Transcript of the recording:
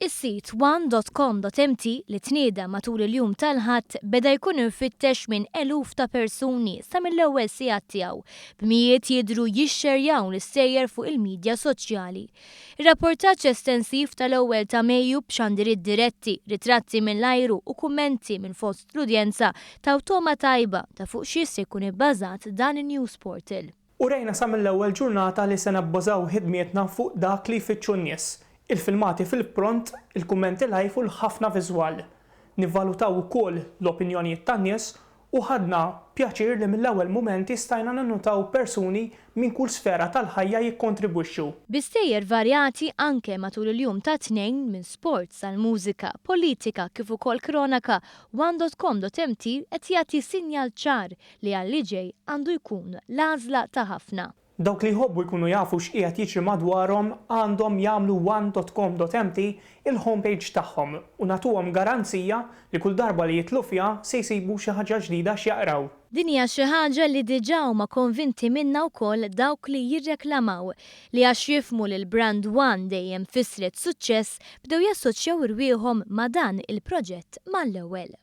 Is-sit one.com.mt li tnieda matul il-jum tal-Ħadd beda jkun imfittex minn eluf ta' persuni sa mill-ewwel sigħat tiegħu, b'mijiet jidhru jixxerjaw l-istejjer fuq il-midja soċjali. Ir-rapportaġġ estensiv tal-ewwel ta' Mejju b'xandiriet diretti, ritratti mill-ajru u kummenti minn fost l-udjenza taw togħma tajba ta' fuq xiex se jkun ibbażat dan in-news portal. Urejna sa mill-ewwel ġurnata li se nabbażaw ħidmietna fuq dak li jfittxu n-nies, il-filmati fil-pront, il-kummenti live u l-ħafna viżwal. Nivvalutaw ukoll l-opinjonijiet tan-nies u ħadna pjaċir li mill-ewwel mumenti stajna ninnutaw persuni minn kull sfera tal-ħajja jikkontribwixxu. Bi stejjer varjati anke matul il-jum tat-Tnejn minn sports għal mużika, politika kif ukoll kronaka, one.com.mt qed jagħti sinjal ċar li għal li ġej għandu jkun l-għażla ta' ħafna. Dawk li jħobbu jkunu jafu x'qiegħed jiġri madwarhom għandhom jagħmlu one.com.mt il-homepage tagħhom u nagħtuhom garanzija li kull darba li jidħlu fiha se jsibu xi ħaġa ġdida x'jaqraw. Din hija xi ħaġa li diġà huma konvinti minnha wkoll dawk li jirreklamaw, li għax jifhmu li l-brand One dejjem fissret suċċess bdew jassoċjaw irwieħhom ma' dan il-proġett mal-ewwel.